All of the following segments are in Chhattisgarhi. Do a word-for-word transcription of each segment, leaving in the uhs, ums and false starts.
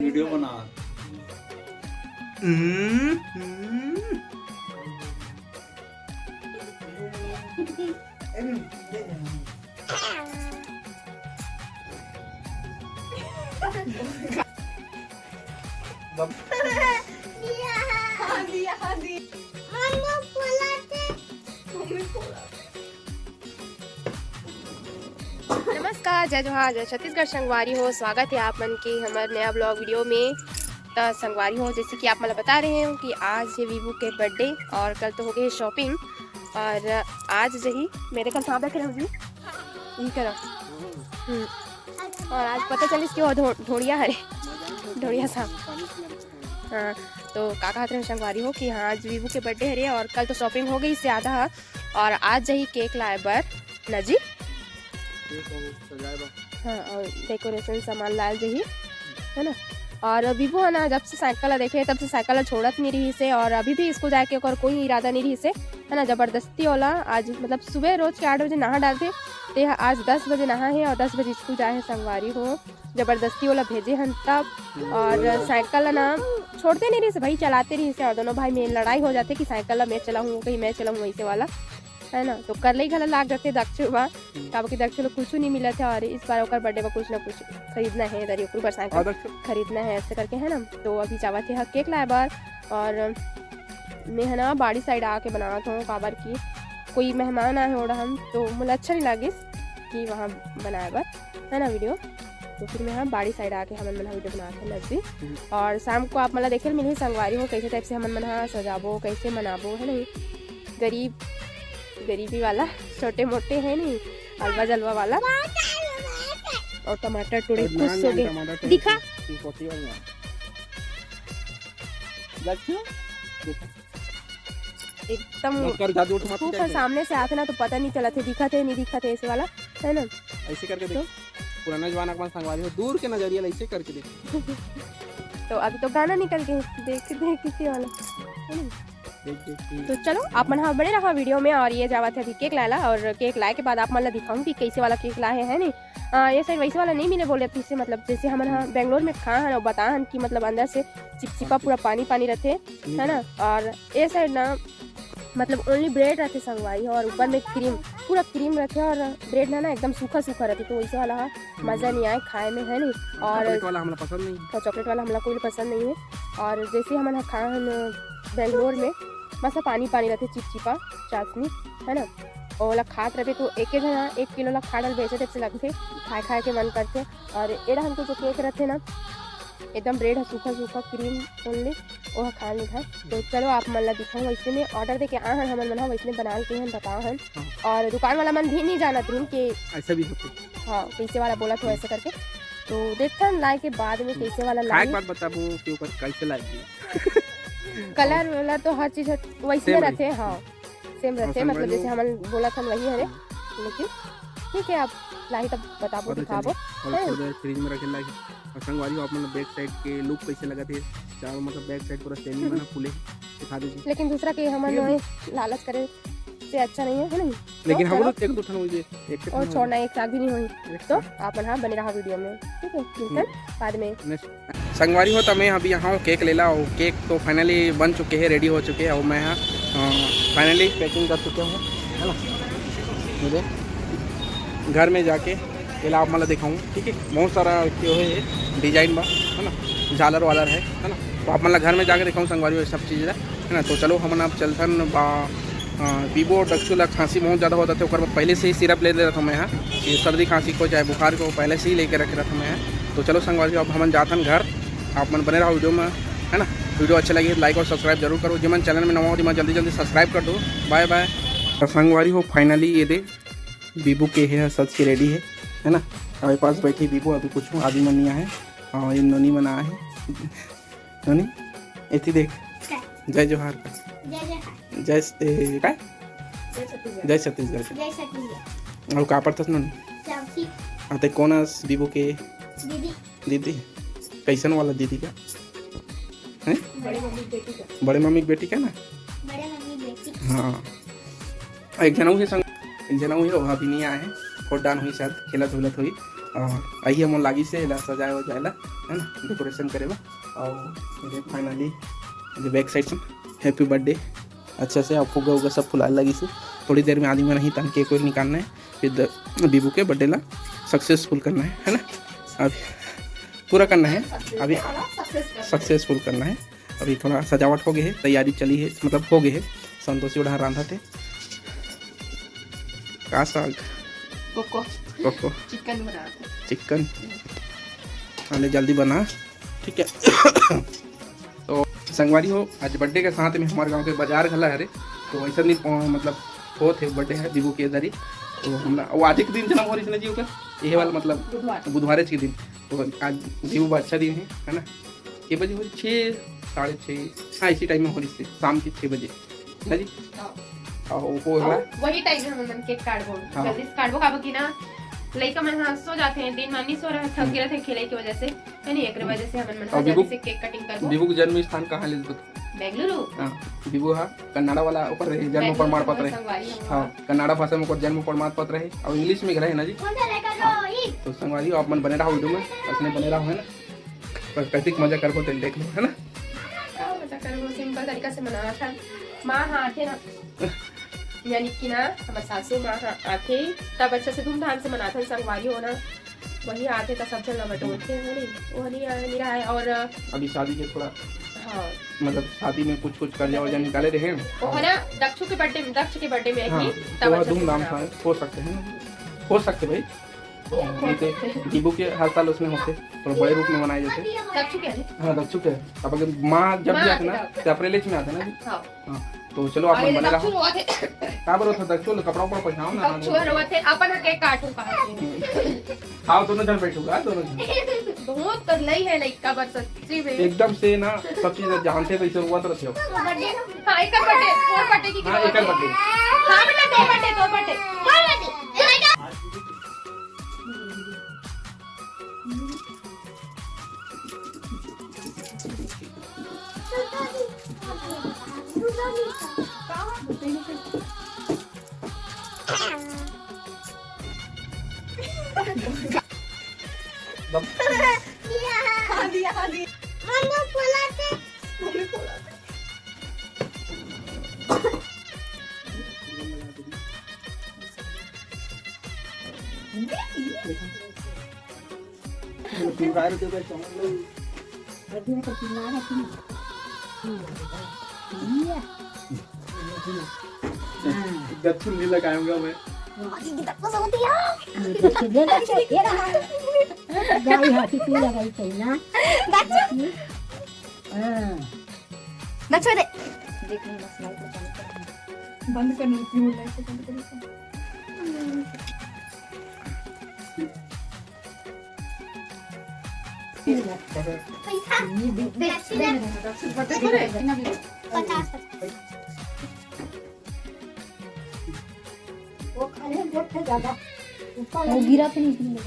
वीडियो बना। नमस्कार, जय जोहार, जय छत्तीसगढ़ संगवारी हो। स्वागत है आप मन के हमर नया ब्लॉग वीडियो में। त संगवारी हो, जैसे कि आप मन ला बता रहे हो कि आज है वीवू के बर्थडे और कल तो हो गए शॉपिंग और आज जही मेरे कल सांप देखे रहे हो जी, यही करा। हम्म। और आज पता चलिस कि वो ढो-, ढोड़िया हरे, ढोड़िया सांप। हाँ, तो का कहत रहे हो संगवारी हो कि हाँ, आज वीवू के बर्थडे हरे और कल तो शॉपिंग हो गई इससे आधा ह, और आज जही केक लाए बर नजी। केक और सजाए बर। हाँ, और डेकोरेशन सामान लाए जही, है ना। और वीवू है ना, जब से साइकिल ला देखे तब से साइकिल ला छोड़त नहीं रही से, और अभी भी स्कूल जाए के ओकर कोई इरादा नहीं रही से, है ना। जबरदस्ती ओला आज मतलब सुबह रोज के आठ बजे नहा डालथे, ते ह आज दस बजे नहा है और दस बजे स्कूल जाए है संगवारी हो। जबरदस्ती ओला भेजे हन तब, और साइकिल ला ना छोड़ते नहीं रही से भाई, चलाते रही से, और दोनों भाई में लड़ाई हो जाथे कि साइकिल ला मैं चलाऊँ, कहीं मैं चलाऊँ, वैसे वाला, है ना। तो करलई घला लाग जाथे दक्षु बा, काबर कि दक्षु ला कुछ नहीं मिलत है, और इस बार ओकर बर्थडे में कुछ ना कुछ खरीदना है, दरी ओकर बर साइकिल हाँ, दक्षु। खरीदना है, ऐसे करके, है ना। तो अभी जावत है केक लाए बर, और मैं है ना बाड़ी साइड आके बनावत हूँ, काबर कि कोई मेहमान आए हो रहा हम, तो मोला अच्छा नहीं लागिस कि वहाँ बनाए बर, है ना, वीडियो। तो फिर मैं हाँ बाड़ी साइड आके हमन मन हा वीडियो बनात हन अभी। हम्म। और शाम को आप मन ला देखे ल मिलही संगवारी हो, कैसे टाइप से हमन मन हा सजाबो, कैसे मनाबो, है नहीं। गरीब, गरीबी वाला, छोटे मोटे है नहीं, अलवा जलवा वाला। और टमाटर टोड़े और खुश नान हो नान गए। टमाटर टोड़े दिखा। खुश, खुश होती है। दक्षु, एकदम मत कर, जादू उठ मत खूब कर। सामने से आथे ना तो पता नहीं चलत हे, दिखत हे, नहीं दिखत हे, ऐसे वाला, है ना? ऐसे करके देख। तो? पुराना जमाना के संगवारी हो, दूर के नजरिया ला ऐसे करके देख। तो अभी तो गाना निकल के देख, देख किसी वाला, है ना? देख, देख, देख। तो चलो, आप मन हा बने रहा वीडियो में, और ये जावत है अभी केक लाला, और केक लाए के बाद आप मन ला दिखाऊंगी कैसे वाला केक लाए है, है नहीं? आ, ये साइड वैसे वाला नहीं मिले बोले, फिर से मतलब जैसे हमन हा बेंगलोर में खा हन और बता हन कि मतलब अंदर से चिपचिपा पूरा पानी पानी रहते, है ना? और ये साइड ना मतलब ओनली ब्रेड रहते संगवारी हो, और ऊपर में क्रीम, पूरा क्रीम रहते, और ब्रेड ना, ना एकदम सूखा सूखा रहते, तो वैसे वाला हा मजा नहीं आए खाए में, है नहीं? और चॉकलेट वाला हमला पसंद नहीं है। और चॉकलेट वाला हमला कोई पसंद नहीं है। और जैसे हमन हा खा हन बेंगलोर में, बस पानी पानी रहते, चिपचिपा चाशनी, है ना? ओला खात रहते तो एक एक जना एक किलो ला खा डाल बेचे टाइप से लगथे, खाए खाए के मन करथे। और एड़ा हमके जो केक रहते ना, एकदम ब्रेड ह सूखा सूखा, क्रीम ओनली, ओह खाए नहीं था। तो चलो आप मन ला दिखाऊं, वैसे में ऑर्डर दे के आ हन हमन मन हा, वैसे में बना के हम बताओ हन। हाँ। और दुकान वाला मन भी नहीं जानत रहिन कि ऐसा भी होथे। हाँ, कैसे वाला बोला था ऐसे करके। तो देखथन लाए के बाद में कैसे वाला खाए के लाए। बाद बताबो कि ओकर कैसे लागे। कलर वाला तो हर चीज वैसे same रहते, हाँ। सेम हाँ, रहते, मतलब संगवारी जैसे हो। हमन बोला था वही हरे, लेकिन ठीक है, आप लाही तब बताबो, पता दिखाबो। चली। और हैं? थोड़ा देर फ्रिज में रखे लागी। और संगवारी हो, आप मन बैक साइड के लुक कैसे लगत हे, चारों मतलब बैक साइड पूरा सेमी बना फूले, दिखा दीजिए। लेकिन दूसरा के हमन ये वही लालच करे से अच्छा नहीं है, है ना? लेकिन तो हम चलो। लोग एक दो ठन हो जे, एक ठन और हो छोड़ना, जे। एक साथ भी नहीं होई। एक तो साथ। आप मन हा बने रहा वीडियो में, ठीक है? मिलते हैं हम्म। बाद में। Next। संगवारी हो, त मैं अभी यहाँ हूँ केक लेला, और केक तो finally बन चुके हैं, ready हो चुके हैं। और मैं यहाँ, अ, finally packing कर चुके हूँ, है ना? मुझे घर में जाके एला आप मन ला दिखाऊँ, ठीक है? बहुत सारा जो है design बा, है ना, झालर वालर है, है ना? तो आप मन ला घर में जाके दिखाऊँ संगवारी हो, ये सब चीज़ ला, है ना? तो चलो हमन अब चलथन बा, अ, बीबो और दक्षु ला खांसी बहुत ज़्यादा होता थे, ओकर बर पहले से ही सिरप ले ले रहा था मैं यहाँ, ये सर्दी खांसी को चाहे बुखार को पहले से ही लेके रखे रहा था मैं यहाँ। तो चलो संगवारी हो, अब हमन जाथन घर, आप मन बने रहो वीडियो में, है ना? वीडियो अच्छा लगे तो like और subscribe जरूर करो, जेमन channel में नवा हो, जेमन जल्दी जल्दी subscribe कर दो। Bye bye। तो संगवारी हो, finally ये दे बीबू के है, सच के ready है, है ना? हमारे पास बैठी बीबू, अभी कुछ आदमी मन नहीं आए, और ये नोनी मन आए हैं। नोनी, एती देख। क्या? जय जोहार का। जय जोहार। जय स-, ए, का? जय छत्तीसगढ़। जय छत्तीसगढ़। जय छत्तीसगढ़। और का पढ़थस नोनी? चौथी। हाँ, ते कौन अस बीबू के? दीदी। दीदी? कैसन वाला दीदी का? हैं? बड़े मम्मी के बेटी का। बड़े मम्मी के बेटी का ना? बड़े मम्मी के बेटी। हाँ। एक जना हुई संग, एक जना हुई, वो अभी नहीं आए हैं। खोट डान हुई शायद, खेलत हुलत हुई। अ, अइया मोर लागिस हे एला सजाए वजाए ला, है ना, decoration करे बर। अउ ये finally ये back side से happy birthday अच्छा से अब फुग्गा उग्गा सब फुलाए लागिस हे। थोड़ी देर में आदमी मन आही, तहन cake वेक निकालना है, फिर द-, बीबू के birthday ला successful करना है, है ना? अभी पूरा करना है, अभी successful करना है। अभी थोड़ा सजावट हो गए है, तैयारी चली है, मतलब हो गए है। संतोषी उड़ा रांधत हे का साग? कोको। कोको। चिकन बना। चिकन। अरे जल्दी बना, ठीक है। तो संगवारी हो, आज birthday के साथ में हमारे गांव के बाजार घला हरे, तो वैसा दिन पहुं-, मतलब होत हे birthday है दीबू के दरी। तो हमला वो आज के दिन जन्म हो रही ना जी ओकर, ये वाला मतलब बुधवार। बुधवारे के दिन। तो आज दीबू बा अच्छा दिन है, है ना? के बजे हो रही? छः, साढ़े छः, हाँ इसी टाइम में हो रही, शाम के छः बजे, है जी? हाँ। और वो और होला वही टाइम में हमन केक काटबो, हाँ। जल्दी से काटबो, काबर कि ना लइका मन ह सो जाथे, दिन में नहीं सो रहे, थक गे रथे खेले की वजह से, है नहीं? एकरे वजह से हमन मन और ह जल्दी बीबू, से केक कटिंग करबो। बीबू के जन्म स्थान कहाँ ले बता? बेंगलुरु। हाँ, बीबू हा कन्नाडा वाला ऊपर रहे, जन्म बेंगलुरु प्रमाण पत्र रहे। संगवारी हम हाँ, कन्नाडा भाषा में ओकर जन्म प्रमाण पत्र रहे और इंग्लिश में रहे ना जी। कौन सा लेकर हाँ। तो संगवारी हो, आप मन बने रहो वीडियो में, असने बने रहो, है ना? बस कैसे मजा करबो तेल देख लो, है ना? का मजा करबो, simple तरीका से मनावत हन। माँ हा आथे ना, यानी कि ना हमर सासू माँ हा आथे, तब अच्छा से धूमधाम से मनाथन संगवारी हो ना। वही आथे त सब झन ला बटोरथे, है नहीं? वो नहीं आए, नहीं आए। और अभी शादी के थोड़ा हाँ। मतलब शादी में कुछ कुछ कर्जा वर्जा निकाले रहे हैं। वो है ना दक्षु के birthday में, दक्ष के birthday में हाँ, ही तो तब वह अच्छा से धूमधाम मनाओ। से हो सकते हैं ना, हो सकते भाई। नहीं तो दीबू के हर साल उसमें होते, थोड़ा बड़े रूप में मनाए जाते। दक्षु के है? हाँ, दक्षु के। अब अगर माँ जब माँ भी आते ना, आते तो अप्रैल में आते ना जी। हाँ। हाँ, तो चलो आप अरे, मन बने दक्षु रहो। रोवत हे। का बरो था दक्षु, कपड़ा उपड़ा पहनाओ ना, दक्षु रोवत हे, अपन केक काटू कहा थे। खाओ दोनों जन बैठूगा, दोनों जन। बहुत कर लई है लइका बर सच्ची में। एकदम से ना सब चीज जानते तो इसे रोवत रहते हो। हाँ, एकर birthday, तोर birthday की हाँ, एकर birthday। हाँ बेटा, तोर birthday, तोर birthday। दक्षिण नहीं लगाऊंगा मैं। गाय हाथी तू लगाई सही ना। दक्षिण। हाँ। दक्षिण दे। बंद कर, नहीं, क्यों लाइट बंद कर। पचास। वो खाली गोठे ज्यादा ऊपर वो गिरा तो नहीं, नहीं।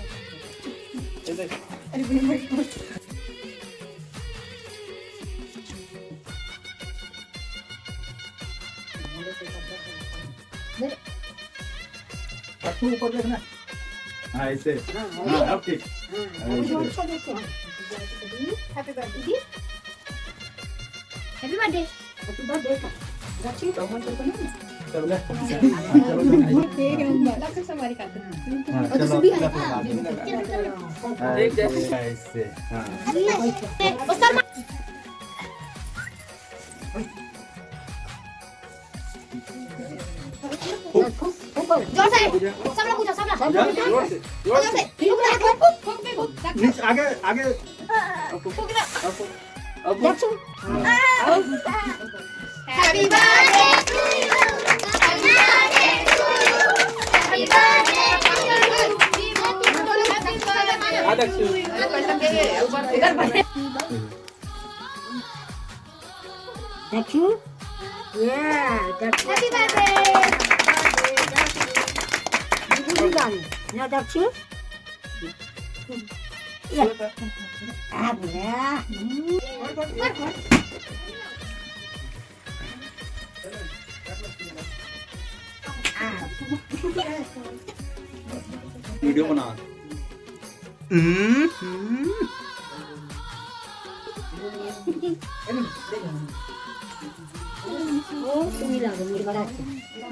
अरे, रखो ऊपर देखना। हाँ, ऐसे। हाँ, हाँ, अब ठीक। हाँ, हाँ, ऐसे। अच्छा देखो, हाँ। Happy birthday। Happy birthday। Happy birthday। रखी तो। चलो, ले। हाँ, चलो, चलो। एक नंबर। लग से हमारी खातिर। हाँ, और तो चलो, सभी है। चलो, हाँ। हाँ, ऐसे, ऐसे, हाँ। अरे, ओ सर, जोर से, सब लोग पूछो, सब लोग। जोर से, जोर से। जोर से। फूंक दे, फूंक, फूंक, फूंक, फूंक, फूंक। नीचे, आगे, आगे। फूंक दे। अब Dakshu. Happy birthday to you। Happy birthday to you। Happy birthday to you। आ दक्षु। इधर बैठ। Dakshu? Yeah, Dakshu. Happy birthday। दीदी भी गाने। ना दक्षु? Yeah। अब ना। वीडियो बना। हम्म, हम्म। ओ, तू मिला दो, मेरे बड़ा अच्छा।